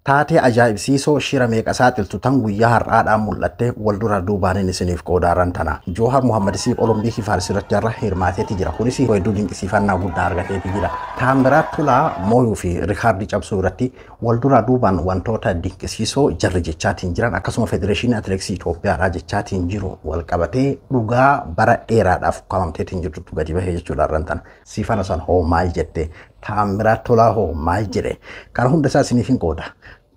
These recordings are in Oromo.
Taatee ajaa'ibsiisoo shira meeqa saaxiltu tan guyyaa har'aadhaan mul'atte wal dura duubaaniin isiniif qoodaaran tana. Joohar Muhammadisii Olompikii Faaris irratti har'a hirmaateeti jira. Kunis hedduu dinqisiifannaa guddaa argateeti jira. Taamiraat Tolaa mooyuu fi rikaardii cabsuu irratti wal dura duubaan wantoota dinqisiisoo jarri jechaatiin jiran, akkasuma Federeeshinii Atileetiksii Itoophiyaadhaa jechaatiin jiru wal qabatee dhugaa bara dheeraadhaaf ukkaamamteetiin jirtutu gadi bahee jechuudha har'an tana. Siifana san hoo maal jette? Taamiraat Tolaa hoo maal jedhe? Kana hunda isaa isiniif hin qooda.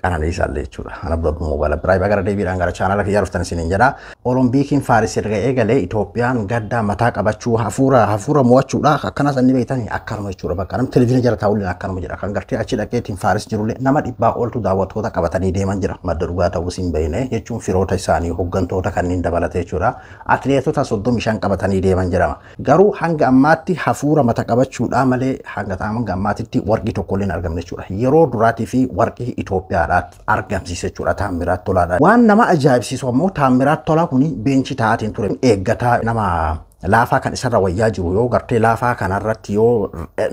Qananiisaallee jechuudha. Ana dura moobaala biraa gara deebiidhaan gara chaanala kiyyaa dhuftan isiniin jedha. Olompiikiin Faaris erga eegalee Itoophiyaan gaddaa mataa qabachuu, hafuura mo'achuudha. Akkanas inni beektanii akkanuma jechuudha. Bakka namni televizyiina jala taa'ullee akkanuma jedha. Kan gartee achi dhaqeetiin Faaris jirullee nama 100 oltu daawwattoota qabatanii deeman jira. Madda dhugaa ta'uus hin beekne jechuun firoota isaanii hooggantoota kanneen dabalate jechuudha. Atileetota 35 qabatanii deeman jedhama. Garuu hanga ammaatti hafuura mata qabachuudhaa malee hanga ammaatitti warqii tokkollee hin argamne jechuudha. Yeroo duraatii fi warqii Itoophiyaadha argamsiise jechuudha Taamiraat Tolaadha. Waan nama ajaa'ibsiisu ammoo Taamiraat Tolaa kun beenchii taa'aatiin ture. Eeggataa nama laafaa kan isarra wayyaa jiru yoo gartee laafaa kanarratti yoo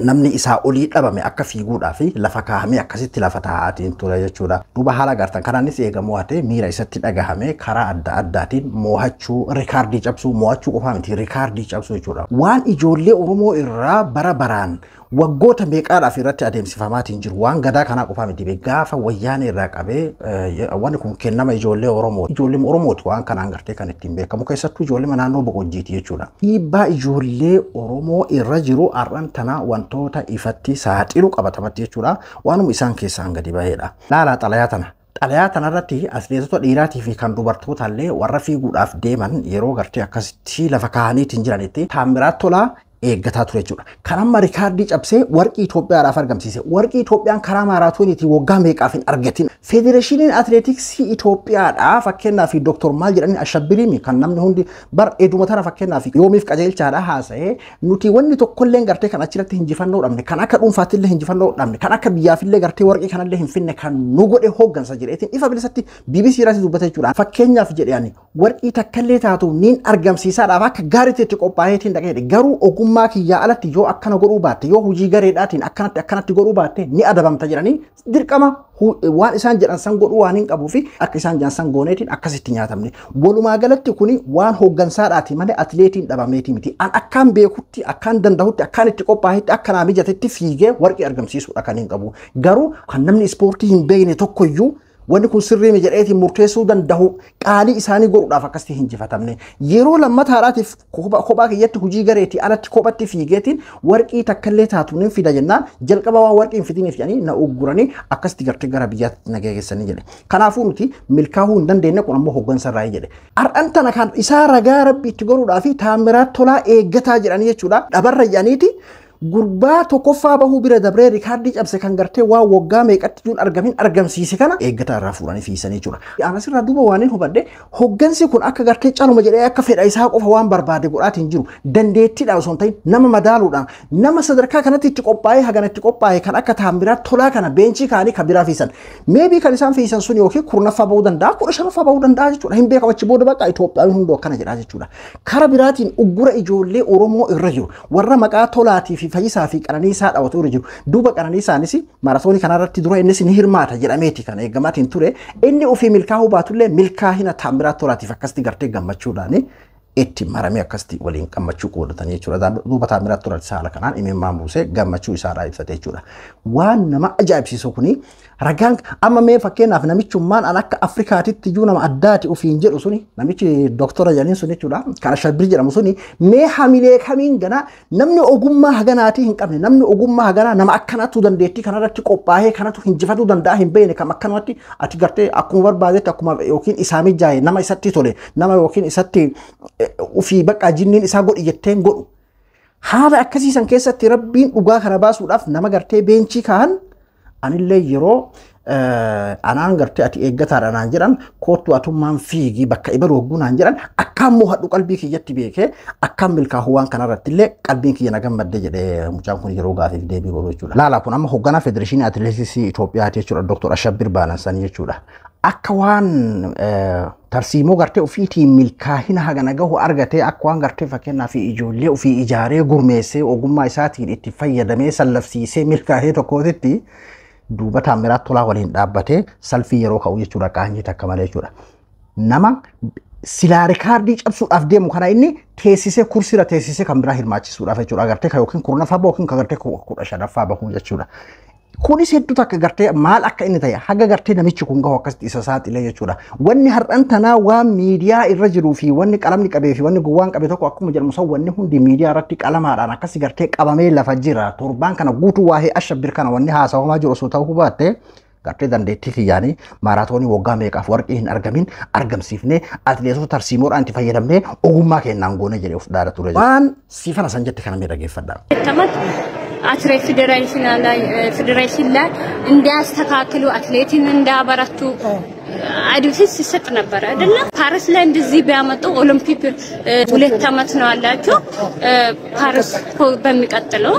namni isaa olii dhabame akka fiiguudhaa fi lafa kaa'amee akkasitti lafa taa'aatiin ture jechuudha. Duuba haala gartan kanaanis eegamoo hatee miira isatti dhagahame karaa adda addaatiin mo'achuu, rikaardii cabsuu, mo'achuu qofaa miti, rikaardii cabsuu jechuudha. Waan ijoollee Oromoo irraa bara baraan waggoota meeqaadhaaf irratti adeemsifamaatiin jiru waan gadaa kanaa qofaa miti, gaafa wayyaanee irraa qabee wanni kun kennama ijoollee Oromoo. Ijoollee Oromooti waan kanaan gartee kan ittiin beekamu, keessattuu ijoollee naannoo Boqojjiiti jechuudha. Dhiibbaa ijoollee Oromoo irra jiru har'an tana wantoota ifatti saaxilu qabatamatti jechuudha. Waanuma isaan keessaan gadi baheedha. Laalaa xalayaa tana. Xalayaa tanarratti atileetota dhiiraatii fi kan dubartootaallee warra fiiguudhaaf deeman yeroo gartee akkasitti lafa kaa'aniitiin jiranitti Taamiraat Tolaa eeggataa ture jechuudha. Kan amma rikaardii cabsee warqii Itoophiyaadhaaf argamsiise. Warqii Itoophiyaan karaa maaraatooniitiin waggaa meeqaaf hin argatin. Federeeshiniin Atileetiksii Itoophiyaadhaa fakkeenyaaf Dooktor maal jedhanii Ashabbiriimi kan namni hundi bar eeduma tana fakkeenyaaf yoomiif qajeelchaadhaa haasa'ee, nuti wanni tokkollee gartee kan achirratti hinjifannoo dhabne, kan akka dhuunfaattillee hinjifannoo dhabne, kan akka biyyaafillee gartee warqii kanallee hin finne kan nu godhe hooggansa jedheetiin ifa bilisatti BBC irratti dubbate jechuudha. Fakkeenyaaf jedhe, ani warqii takkallee taatu niin argamsiisaadhaaf akka gaariitti itti qophaa'eetiin dhaqee, garuu ogummaa kiyyaa alatti yoo akkana godhuu baatte, yoo hojii gareedhaatiin akkanatti akkanatti godhuu baatte ni adabamta jedhanii, dirqama waan isaan jedhan san godhuu waan hin qabuu fi akka isaan jedhan san gooneetiin akkasitti nyaatamne. Walumaa galatti kuni waan hooggansaadhaati malee atileetiin dhabameeti miti. An akkaan beekutti, akkaan danda'utti, akkaan itti qophaa'etti, akka naa mijatetti fiigee warqii argamsiisuudha kan hin qabu. Garuu kan namni ispoortii hin beekne tokkoyyuu wanni kun sirrii jedheetiin murteessuu danda'u qaalii isaanii godhuudhaaf akkasitti hinjifatamne. Yeroo lammataadhaatiif kophaa kiyyatti hojii gareetii alatti kophatti fiigeetiin warqii takkallee taatu nin fida jennaan, jalqaba waan warqii hin fidiniif jedhanii na ugguranii akkasitti gartee gara biyyaatti na geessanii jedhe. Kanaafuu nuti milkaa'uu hin dandeenye, kun ammoo hooggansa irraa jedhe. Har'an tana kan isaa ragaa rabbi itti godhuudhaa fi Taamiraat Tolaa eeggataa jedhanii jechuudha. Dhabarra jedhaniiti gurbaa tokkoffaa bahuu bira dabree rikaardii cabse kan gartee waan waggaa meeqatti iyyuu argamin argamsiise kana eeggataa irraa fuudhanii fiisanii jechuudha. Asirraa duuba waan hin hubadhe, hoggansi kun akka gartee caluma jedhee akka fedha isaa qofa waan barbaade godhaatiin jiru, dandeettiidhaan osoo hin ta'in nama madaaluudhaan, nama sadarkaa kanatti itti qophaa'ee hagana itti qophaa'e kan akka Taamiraat Tolaa kana beenchii kaanii kan biraa fiisan. Maybe kan isaan fiisan sun yookiin 10ffaa bahuu danda'a, 15ffaa bahuu danda'a jechuudha. Hin beekamu, achi booda bakka Itoophiyaan hunduu akkana jedhaa jechuudha. Kara biraatiin uggura ijoollee Oromoo irra jiru warra maqaa Tolaatii fi Fayyisaa fi Qananiisaa dhawatu irra jiru. Duuba Qananiisaanis maaraatoonii kanarratti dura innis ni hirmaata jedhameeti kan eegamaatiin ture. Inni ofii milkaa'uu baatullee milkaa'ina Taamiraat Tolaatiif akkasitti gartee gammachuudhaan itti maramee akkasitti waliin gammachuu qoodatanii jechuudha. Duuba Taamiraat Tolaati haala kanaan imimmaan buusee gammachuu isaarraa ibsate jechuudha. Waan nama ajaa'ibsiisu kuni ragaan amma mee fakkeenyaaf namichummaan an akka Afrikaatitti iyyuu nama addaati ofiin jedhu suni, namichi doktora jedhaniin sun jechuudha. Kan Ashabbir jedhamu suni mee hamilee kamiin ganaa namni ogummaa haganaatii hin qabne, namni ogummaa haganaa nama akkanatu dandeettii kanarratti qophaa'ee kanatu hinjifatuu danda'a hin beekne kam akkanumatti ati gartee akkuma barbaadetti, akkuma yookiin isaa mijaa'e, nama isatti tole, nama yookiin isatti ofii bakka jinniin isaa godhi jetteen godhu. Haala akkasiisan keessatti rabbiin dhugaa kana baasuudhaaf nama gartee beenchii kaa'an, anillee yeroo anaan gartee ati eeggataadha naan jedhan, koottu atummaan fiigii bakka ibalu hogguu naan jedhan, akkaan mo'adhu qalbii kiyyatti beekee akkaan milkaa'u waan kanarratti illee qalbiin kiyya na gammadde jedhee mucaan kun yeroo gaafiif deebii godhu jechuudha. Laala, kun amma hoogganaa Federeeshinii Atileetiksii Itoophiyaati jechuudha, Dr. Ashabbir Baanansanii jechuudha. Akka waan tarsiimoo gartee ofiitiin milkaa'ina hagana gahu argatee, akka waan gartee fakkeenyaaf ijoollee ofii ijaaree gurmeessee ogummaa isaatiin itti fayyadamee sallafsiisee milkaa'ee tokkootitti Duuba Taammiraat Tolaa waliin dhaabbatee salfii yeroo ka'u jechuudha qaanyii takka malee jechuudha. Nama silaa rikaardii cabsuudhaaf deemu kana inni teessisee kursiirra teessisee kan biraa hirmaachisuudhaaf jechuudha. Agartee kan yookiin 10ffaa bahu yookiin agartee 15ffaa bahu jechuudha. Kunis hedduu takka gartee maal akka inni ta'e haga gartee namichi kun gahu akkasitti isa saaxilee jechuudha. Wanni har'an tanaa waan miidiyaa irra jiruu fi wanni qalamni qabee fi wanni gowwaan qabe tokko akkuma jedhamu san wanni hundi miidiyaa irratti qalamaadhaan akkasi gartee qabamee lafa jira. Torbaan kana guutuu waa'ee Ashabbir kana wanni haasawamaa jiru osoo ta'uu baatte gartee dandeettii kiyyaanii maaraatoonii waggaa meeqaaf warqii hin argamin argamsiifnee atileetota tarsiimoodhaan itti fayyadamnee ogummaa kennaan goone jedhee of dhaada ture. Waan siifana san jette kana mee dhaggeeffadhaa. አትሌት ፌዴሬሽን ላይ እንዲያስተካክሉ አትሌትን እንዲያበረቱ አድቪስ ሲሰጥ ነበር አይደለ? ፓሪስ ላይ እንደዚህ ቢያመጡ ኦሎምፒክ 2 ዓመት ነው አላቸው። ፓሪስ በሚቀጥለው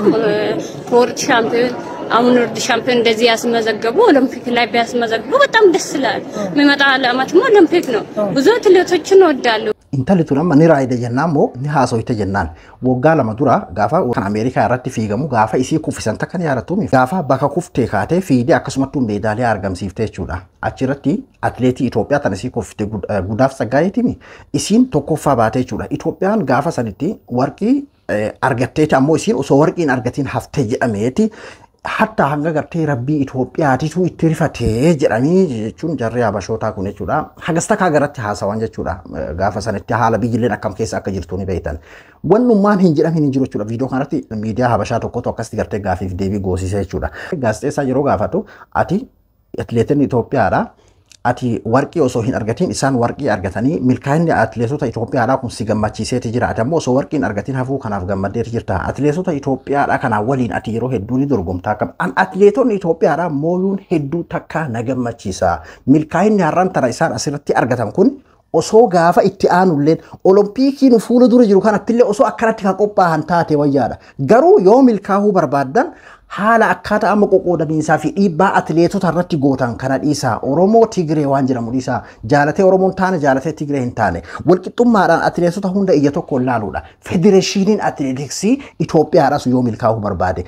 ወርልድ ሻምፒዮን አሁን ወርልድ ሻምፒዮን እንደዚህ ያስመዘገቡ ኦሎምፒክ ላይ ቢያስመዘግቡ በጣም ደስ ይላል። የሚመጣ ዓመትም ኦሎምፒክ ነው። ብዙ አትሌቶችን እወዳለሁ። Intalli tun amma ni raayide jennaan moo ni haasoyte jennaan waggaa 2 dura gaafa kan Ameerikaa irratti fiigamu gaafa isii kuffisan takka ni yaadattu gaafa bakka kuftee kaatee fiigdee akkasumattuu meedaaliyaa argamsiifte jechuudha. Achirratti atileetii Itoophiyaa tan isii kuffite Gudaaf Tsaggaayeetimi isiin tokkoffaa baate jechuudha. Itoophiyaan gaafa sanitti warqii argatteeti ammoo isiin osoo warqii hin argatiin haftee jedhameeti hatta hanga gartee rabbii Itoophiyaatitu itti rifatee jedhamii jechuun jarri habashootaa kun jechuudha. Hagas takkaa garatti haasawan jechuudha. Gaafa sanitti haala biyyilleen akkam keessa akka jirtu ni beektan. Wannummaan hin jedhamin hin jiru jechuudha. Viidiyoo kanarratti miidiyaa habashaa tokkotu akkasitti gartee gaafiif deebii goosise jechuudha. Gaazexeessaa yeroo gaafatu ati atileetiin Itoophiyaadha. Ati warqii osoo hin argatiin isaan warqii argatanii milkaa'inni atileetota Itoophiyaadhaa kun si gammachiiseeti jira. Ati ammoo osoo warqii hin argatiin hafuu kanaaf gammaddeeti jirta. Atileetota Itoophiyaadhaa kanaa waliin ati yeroo hedduu ni dorgomtaa akkam. An atileetonni Itoophiyaadhaa mooyuun hedduu takka na gammachiisa. Milkaa'inni har'aan tana isaan asirratti argatan kun osoo gaafa itti aanulleen olompiikiin fuula dura jiru kanattillee osoo akkanatti kan qophaa'an taate wayyaadha. Garuu yoo milkaa'uu barbaaddan haala akkaataa amma qoqqoodamiinsaa fi dhiibbaa atileetota irratti gootan kana dhiisaa. Oromoo Tigree waan jedhamu dhiisaa. Jaalatee Oromoon taane jaalatee Tigree hin taane. Walqixxummaadhaan atileetota hunda ija tokkoon laaluudha. Federeeshiniin atileetiksii Itoophiyaadhaas yoo milkaa'uu barbaade.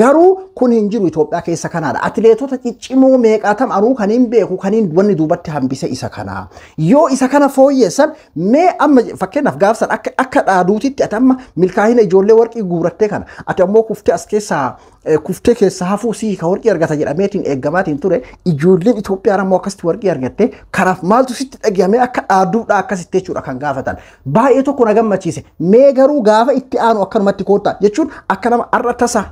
Garuu kun hin jiru Itoophiyaa keessa kanaadha. Atileetota ciccimoo meeqaatam anuu kan hin beeku kan hin wanni duubatti hambise isa kana. Yoo isa kana fooyyeessan mee amma fakkeenyaaf gaafsan akka dhaaduutitti ati amma milkaa'ina ijoollee warqii guurattee kana ati ammoo kuftee as keessaa kuftee keessa hafuu sii ka warqii argata jedhameetiin eeggamaatiin ture ijoolleen Itoophiyaan ammoo akkasitti warqii argatte kanaaf maaltu sitti dhagahame akka dhaaduudhaa akkasitti jechuudha kan gaafatan. Baay'ee tokko na gammachiise mee garuu gaafa itti aanu akkanumatti koottaa jechuun akka nama har'a tasa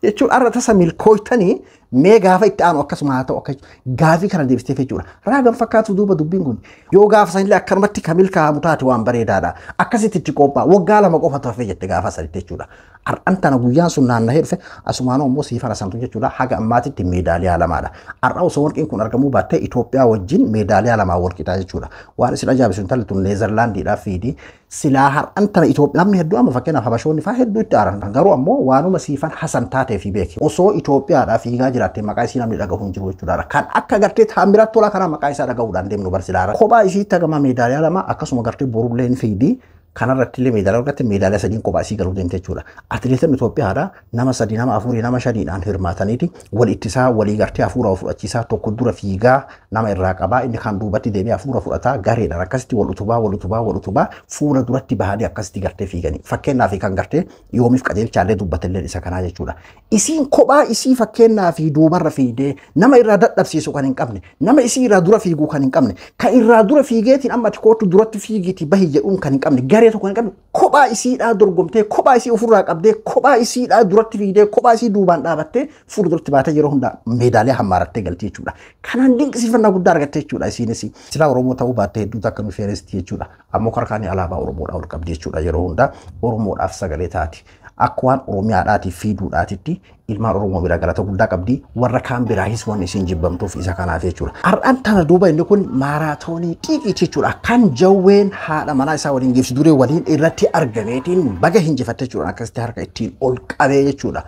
jechuun har'a tasa milkooytanii mee gaafa itti aanu akkasuma haa ta'u akka gaafii kana deebisteef jechuudha. Raagan fakkaatu duuba dubbiin kun yoo gaafa sanillee akkanumatti ka milkaa'amu taate waan bareedaadha. Akkasitti itti qophaa'a waggaa 2 qofa hafee jette gaafa sanitti jechuudha. Har'an tana guyyaan sun naanna'ee dhufe asumaanoo immoo siifana santu jechuudha haga ammaatitti meedaaliyaa 2dha. Har'a osoo warqiin kun argamuu baattee Itoophiyaa wajjin meedaaliyaa 2 walqixaa jechuudha. Waan isin ajaa'ibsiisu intalli tun Neezerlaandiidhaaf fiidi. Silaa har'an tana Itoophiyaa namni hedduu amma fakkeenyaaf habashoonni fa'aa hedduu itti aaran. Garuu ammoo waanuma siifan Hasan taatee fi beeki. Osoo Itoophiyaadhaaf fiigaa jiraatte maqaa isii namni dhagahu hin jiru jechuudha. Kan akka gartee Taammiraat Tolaa kanaa maqaa isaa dhagahuudhaan deemnu barsiisaadha. Kophaa isiitti hagama meedaaliyaa 2 akkasuma gartee borulleen fiidi. Kanarratti illee meedaaliyaa argatte meedaaliyaa 3 kophaa isii galuu deemte jechuudha. Atileetonni Itoophiyaadha nama 3 nama 4 nama 5dhaan hirmaataniiti wal ittisaa walii gartee hafuura fudhachiisaa tokko dura fiigaa nama irraa qabaa inni kan duubatti deemee hafuura fudhataa gareedhaan akkasitti wal utubaa wal utubaa wal utubaa fuula duratti bahanii akkasitti gartee fiiganii. Fakkeenyaaf kan gartee yoomiif qajeelchaallee dubbatallee isa kanaa jechuudha. Isiin kophaa isii fakkeenyaaf duubarra fiigdee nama irraa dadhabsiisu kan hin qabne nama isii irraa dura fiiguu kan hin qabne kan irraa dura fiigeetiin amma ati kootu duratti fiigiitii bahi jedhuun kan hin qabne garee tokko hin qabne kophaa isiidhaa dorgomtee kophaa isii ofirraa qabdee kophaa isiidhaa duratti fiigdee kophaa isii duubaan dhaabattee fuula duratti baatee yeroo hundaa meedaaliyaa hammaarattee galti jechuudha. Kanaan dinqisiifannaa guddaa argatte jechuudha isiinis. Silaa Oromoo ta'uu baattee hedduutu akka nu feeresti jechuudha. Ammoo karkaan alaabaa Oromoodhaa ol qabdi jechuudha yeroo hundaa Oromoodhaaf sagalee taati. Akka waan Oromiyaadhaatiif fiiduudhaatitti ilmaan Oromoo bira galata guddaa qabdi warra kaan biraayis waan isin jibbamtuuf isa kanaaf jechuudha. Har'aan tana duuba inni kun maaraatoonii xiiqiiti jechuudha. Kan jawween haadha manaa isaa waliin geessu duree waliin irratti argameetiin baga hinjifatte jechuudha. Akkasitti harka ittiin ol qabee jechuudha.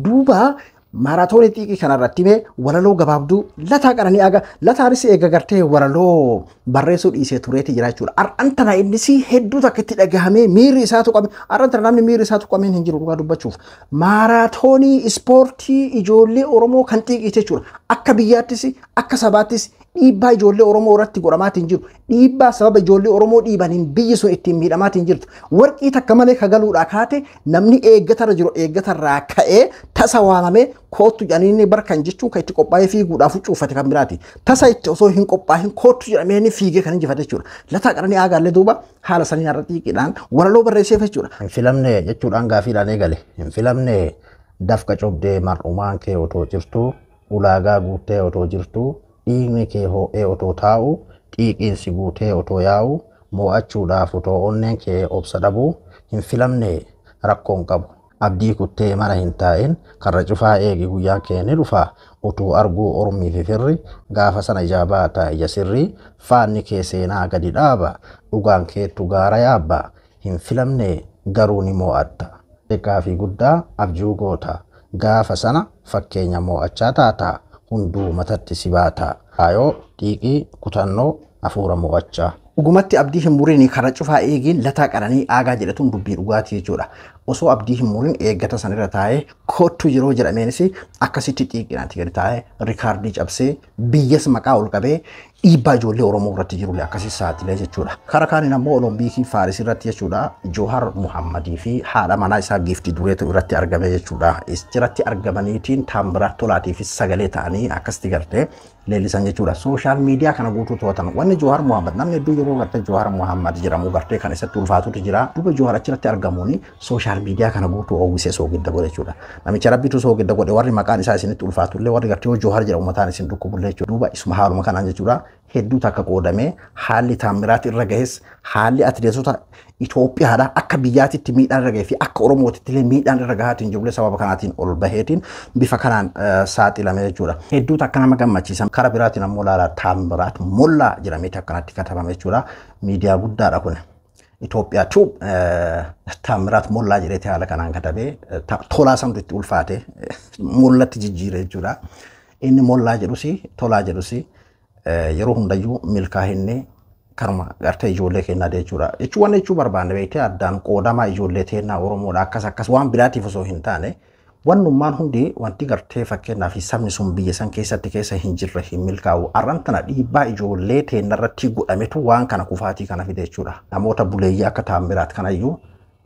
Duuba Maaraatoonii xiiqii kanarratti mee walaloo gabaabduu Lataa Qananii Aagaa Lataanis eega gartee walaloo barreessuu dhiisee tureeti jira jechuudha. Har'an tana innis hedduu takka itti dhagahamee miirri isaa tuqame. Har'an tana namni miirri isaa tuqameen hin jiru dhugaa dubbachuuf. Maaraatoonii ispoortii ijoollee Oromoo kan xiiqiite jechuudha. Akka biyyaattis akka sabaattis dhiibbaa ijoollee Oromoo irratti godhamaatiin jiru. Dhiibbaa sababa ijoollee Oromoo dhiibaniin biyyi sun ittiin miidhamaatiin jirtu. Warqii takka malee kagaluudhaa kaate namni eeggatarra jiru eeggatarraa ka'ee tasa waamamee koottu jedhanii barkan jechuun kan itti qophaa'ee fiiguudhaaf cuuffate kan biraati. Tasa itti osoo hin qophaa'in koottu jedhamee inni fiigee kan injifate jechuudha. Lataa Qananii Aagaallee duuba haala saniin har'a xiiqiidhaan walaloo barreesseef jechuudha. Hin filamne jechuudhaan gaafiidhaan eegale. Hin filamne dafqa cobdee mar'umaan kee otoo jirtu ulaagaa guuttee otoo jirtu dhiigni kee ho'ee otoo taa'u xiiqiinsi guutee otoo yaa'u mo'achuudhaaf otoo onneen kee obsa dhabu hin filamne rakkoon qabu. Abdii kuttee mana hin taa'in karra cufaa eegi guyyaan kee ni dhufa utuu arguu ormii fi firri gaafa sana ijaa baata ija sirrii faanni kee seenaa gadi dhaaba dhugaan keettu gaara yaabba hin filamne garuu ni mo'atta. Xiqqaa fi guddaa abjuu goota gaafa sana fakkeenya mo'achaa taata hunduu matatti si baata. Kaayoo xiiqii kutannoo hafuura mo'achaa. Dhugumatti abdii hin muriin karra cufaa eegiin Lataa Qananii Aagaa jedhatuun dubbii dhugaatii jechuudha. Osoo abdii hin muriin eeggata sanirra taa'ee kottu yeroo jedhameenis akkasitti xiiqiidhaan gadi taa'ee rikaardii cabsee biyyas maqaa ol qabee dhiibbaa ijoollee Oromoo irratti jirullee akkasii saaxilee jechuudha. Karaa kaaniin ammoo Olompikii Faaris irratti jechuudha Joohar Muhammadii fi haadha manaa isaa Giiftii Dureetu irratti argame jechuudha. Irratti argamaniitiin Taamiraat Tolaatiifis sagalee ta'anii akkasitti gartee leellisan jechuudha. Sooshaal miidiyaa kana guutuu to'atan. Wanni Joohar Muhammad namni hedduu yeroo gartee Joohar Muhammad jedhamu gartee kan isatti ulfaatutu jira. Duuba Joohar achirratti argamuun sooshaal miidiyaa kana guutuu hawwisee soogidda godhe jechuudha. Namicha rabbitu soogidda godhe warri maqaan isaa isinitti ulfaatullee warri gartee yoo Joohar jedhamu mataan isin dhukkubullee jechuudha. Duuba isuma haaluma kanaan jechuudha. Hedduu takka qoodamee haalli Taamiraat irra gahes haalli atileetota Itoophiyaadha akka biyyaatitti miidhaan irra gahee fi akka Oromootitti illee miidhaan irra gahaatiin jirullee sababa kanaatiin ol baheetiin bifa kanaan saaxilame jechuudha. Hedduu takka nama gammachiisa. Kara biraatiin ammoo laala Taamiraat Mollaa jedhameeti akkanatti katabame jechuudha. Miidiyaa guddaadha kun. Itoophiyaa Tube Taamiraat Mollaa jedheeti haala kanaan katabee tolaa santu itti ulfaate mollatti jijjiire jechuudha. Inni Mollaa jedhus Tolaa jedhus yeroo hundayyuu milkaahinne karuma gartee ijoollee kennaa jechuudha. Jechuun waan jechuu barbaanne beektee addaan qoodamaa ijoollee teennaa Oromoodha akkas akkas waan biraatiif osoo hin taane wannummaan hundi wanti gartee fakkeenyaaf sabni sun biyya san keessatti keessa hin jirre hin milkaa'u. Har'an tana dhiibbaa ijoollee teennarratti godhametu waan kana kufaatii kana fide jechuudha. Namoota buleeyyii akka Taamiraat kanayyuu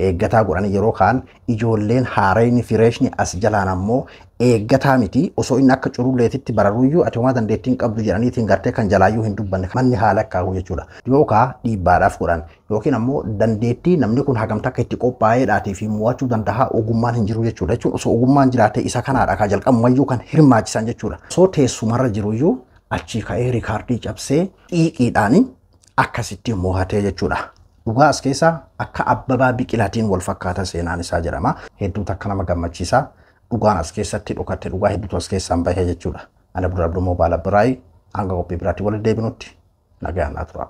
eeggataa godhanii yeroo kaan ijoolleen haarayni fireeshni as jalaan ammoo eeggataa miti osoo inni akka cululleetitti bararuyyuu ati homaa dandeettiin qabdu jedhaniitiin gartee kan jalaayyuu hin dubbanne manni haala akkaa'u jechuudha. Yookaan dhiibbaadhaaf godhan yookiin ammoo dandeettii namni kun hagamta akka itti qophaa'eedhaatii fi mo'achuu danda'a ogummaan hin jiru jechuudha. Jechuun osoo ogummaan jiraate isa kanaadha kan jalqabumayyuu kan hirmaachisan jechuudha. Osoo teessumarra jiruyyuu achii ka'ee rikaardii cabsee xiiqiidhaan akkasitti mo'atee jechuudha. Dhugaa as keessa akka Abbabaa Biqilaatiin wal fakkaata seenaan isaa jedhama. Hedduu takka nama gammachiisa. Dhugaan as keessatti dhokatte dhugaa hedduutu as keessaan bahee jechuudha. Ana Abdul Abduu Moobaala Biraayi hanga qophii biraatti walitti deebinutti nagaan naa tura.